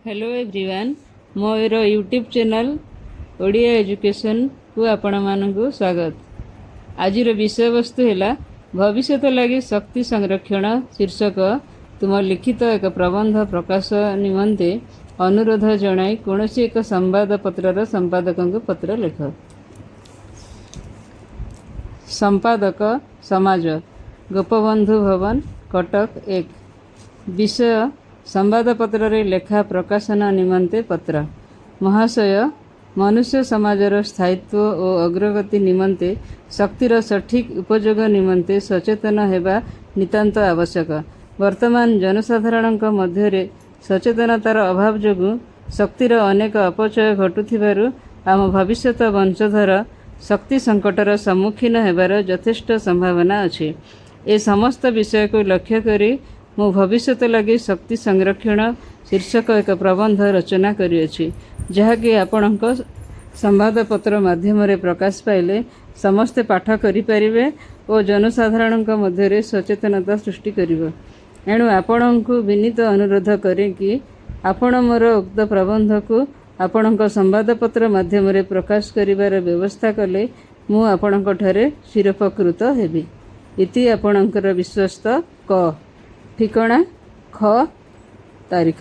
Hello everyone, ମୋର YouTube channel Odia ଏଜୁକେସନ୍କୁ ଆପଣମାନଙ୍କୁ ସ୍ୱାଗତ। ଆଜିର ବିଷୟବସ୍ତୁ ହେଲା ଭବିଷ୍ୟତ ଲାଗି ଶକ୍ତି ସଂରକ୍ଷଣ ଶୀର୍ଷକ ତୁମ ଲିଖିତ ଏକ ପ୍ରବନ୍ଧ ପ୍ରକାଶ ନିମନ୍ତେ ଅନୁରୋଧ ଜଣାଇ କୌଣସି ଏକ ସମ୍ବାଦପତ୍ରର ସମ୍ପାଦକଙ୍କୁ ପତ୍ର ଲେଖ। ସମ୍ପାଦକ, ସମାଜ, ଗୋପବନ୍ଧୁ ଭବନ, କଟକ 1। ବିଷୟ: ସମ୍ବାଦପତ୍ରରେ ଲେଖା ପ୍ରକାଶନ ନିମନ୍ତେ ପତ୍ର। ମହାଶୟ, ମନୁଷ୍ୟ ସମାଜର ସ୍ଥାୟିତ୍ୱ ଓ ଅଗ୍ରଗତି ନିମନ୍ତେ ଶକ୍ତିର ସଠିକ୍ ଉପଯୋଗ ନିମନ୍ତେ ସଚେତନ ହେବା ନିତାନ୍ତ ଆବଶ୍ୟକ। ବର୍ତ୍ତମାନ ଜନସାଧାରଣଙ୍କ ମଧ୍ୟରେ ସଚେତନତାର ଅଭାବ ଯୋଗୁଁ ଶକ୍ତିର ଅନେକ ଅପଚୟ ଘଟୁଥିବାରୁ ଆମ ଭବିଷ୍ୟତ ବଂଶଧର ଶକ୍ତି ସଙ୍କଟର ସମ୍ମୁଖୀନ ହେବାର ଯଥେଷ୍ଟ ସମ୍ଭାବନା ଅଛି। ଏ ସମସ୍ତ ବିଷୟକୁ ଲକ୍ଷ୍ୟ କରି ମୁଁ ଭବିଷ୍ୟତ ଲାଗି ଶକ୍ତି ସଂରକ୍ଷଣ ଶୀର୍ଷକ ଏକ ପ୍ରବନ୍ଧ ରଚନା କରିଅଛି, ଯାହାକି ଆପଣଙ୍କ ସମ୍ବାଦପତ୍ର ମାଧ୍ୟମରେ ପ୍ରକାଶ ପାଇଲେ ସମସ୍ତେ ପାଠ କରିପାରିବେ ଓ ଜନସାଧାରଣଙ୍କ ମଧ୍ୟରେ ସଚେତନତା ସୃଷ୍ଟି କରିବ। ଏଣୁ ଆପଣଙ୍କୁ ବିନୀତ ଅନୁରୋଧ କରେ କି ଆପଣ ମୋର ଉକ୍ତ ପ୍ରବନ୍ଧକୁ ଆପଣଙ୍କ ସମ୍ବାଦପତ୍ର ମାଧ୍ୟମରେ ପ୍ରକାଶ କରିବାର ବ୍ୟବସ୍ଥା କଲେ ମୁଁ ଆପଣଙ୍କଠାରେ ଚିରୋପକୃତ ହେବି। ଇତି ଆପଣଙ୍କର ବିଶ୍ୱସ୍ତ କ। ଠିକଣା ଖ ତାରିଖ।